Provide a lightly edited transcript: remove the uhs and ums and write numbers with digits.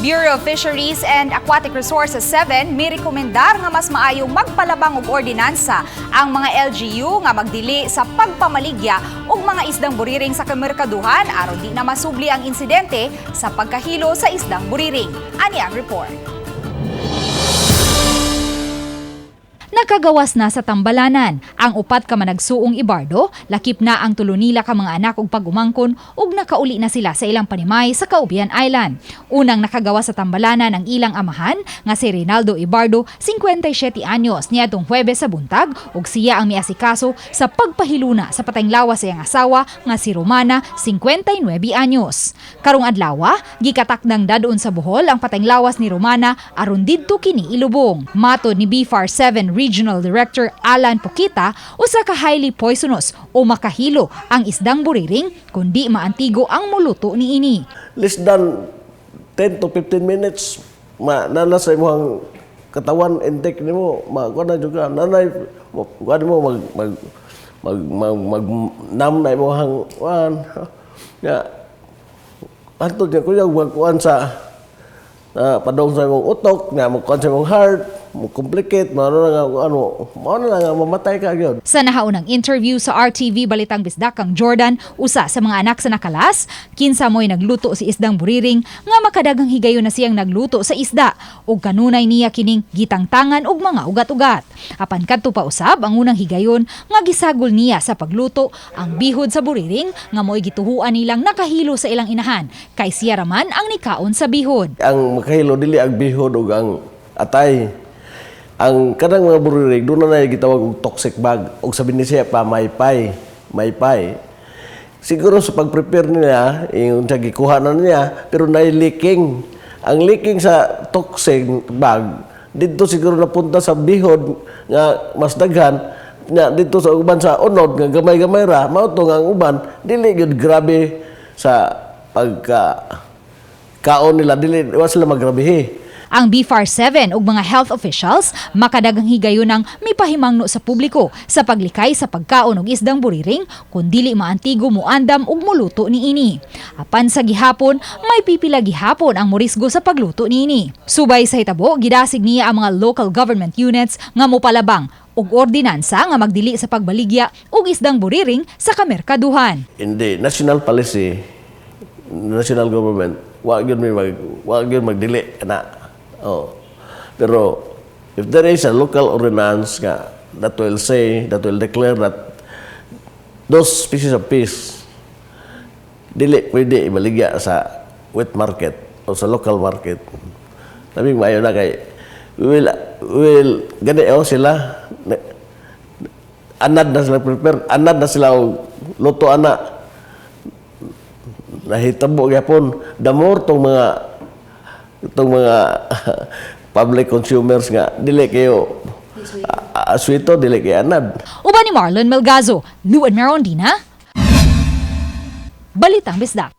Bureau of Fisheries and Aquatic Resources 7 mirekomendar nga mas maayong magpalabang og ordinansa ang mga LGU nga magdili sa pagpamaligya og mga isdang buriring sa kamerkaduhan aron di na masubli ang insidente sa pagkahilo sa isdang buriring. Ani ang report. Nakagawas na sa tambalanan ang upat ka managsuong Ibardo, lakip na ang tulo nila ka mga anak ug pag-umangkon ug nakauli na sila sa ilang panimay sa Caubian Island. Unang nakagawas sa tambalanan ang ilang amahan nga si Rinaldo Ibardo, 57 anyos, niadtong Huwebes sa buntag ug siya ang miasikaso sa pagpahiluna sa patayng lawas sa iyang asawa nga si Romana, 59 anyos. Karong adlaw, gikatakdang dadon sa Bohol ang patayng lawas ni Romana aron didto kini ilubong. Matod ni BFAR 7 Regional Director Alan Poquita, usa ka highly poisonous o makahilo ang isdang buriring kun di maantigo ang muluto niini. Less than 10 to 15 minutes ma nana sa imong katawan, intake nimo, ma kuan na jud ka, nanay mo kuan mo mag mag mag mag, mag nam na imong kuan ya hantod niya kuya magkuan sa padong sa imong utok nga magkuan sa imong heart, mo complicate, mao na nga ano, mao na nga mamatay ka gyud. Sa nahaunang interview sa RTV Balitang Bisdak kang Jordan, usa sa mga anak sa nakalas, kinsa mo'y nagluto si isdang buriring nga makadaghang higayon na siyang nagluto sa isda ug kanunay niya kining gitangtangan og mga ugat-ugat. Apan kadto pa usab ang unang higayon nga gisagol niya sa pagluto ang bihod sa buriring nga mo'y gituhuan nilang nakahilo sa ilang inahan kay siya raman ang nikaon sa bihod. Ang makahilo dili ang bihod ug ang atay. Ang kanang mga buririg doon na gitawag og toxic bag ug sabi ni siya pa maypay, maypay. Siguro sa pag-prepare niya, yung sa gikuha na niya, pero na leaking. Ang leaking sa toxic bag, dito siguro napunta sa bihod nga mas daghan, nga dito sa uban sa unod nga gamay-gamay ra, mao to nga ang uban dili gyud grabe sa pagka kaon nila, dili wa sila magrabihi. Ang BFAR 7 ug mga health officials makadaghang higayonang mipahimangno sa publiko sa paglikay sa pagkaon og isdang buriring kun dili maantigo muandam ug muluto niini. Apan sa gihapon, may pipila gihapon ang morisgo sa pagluto niini. Subay sa hitabo, gidasig niya ang mga local government units nga mopalabang og ordinansa nga magdili sa pagbaligya og isdang buriring sa kamerkaduhan. In the national policy, national government, wa gyud magdili na. Oh. Pero if there is a local ordinance nga that will say, that will declare that those species of fish dili pwede ibaligya sa wet market o sa local market. Labing maayo na kay we will gani oh sila anad na sila prepare, anad na sila og luto ana, nahitabo gyapon. The more tong mga public consumers nga dili kayo aswito, dili kayo anad. Uban ni Marlon Melgazo, Luan Merondina, Balitang Bisdak.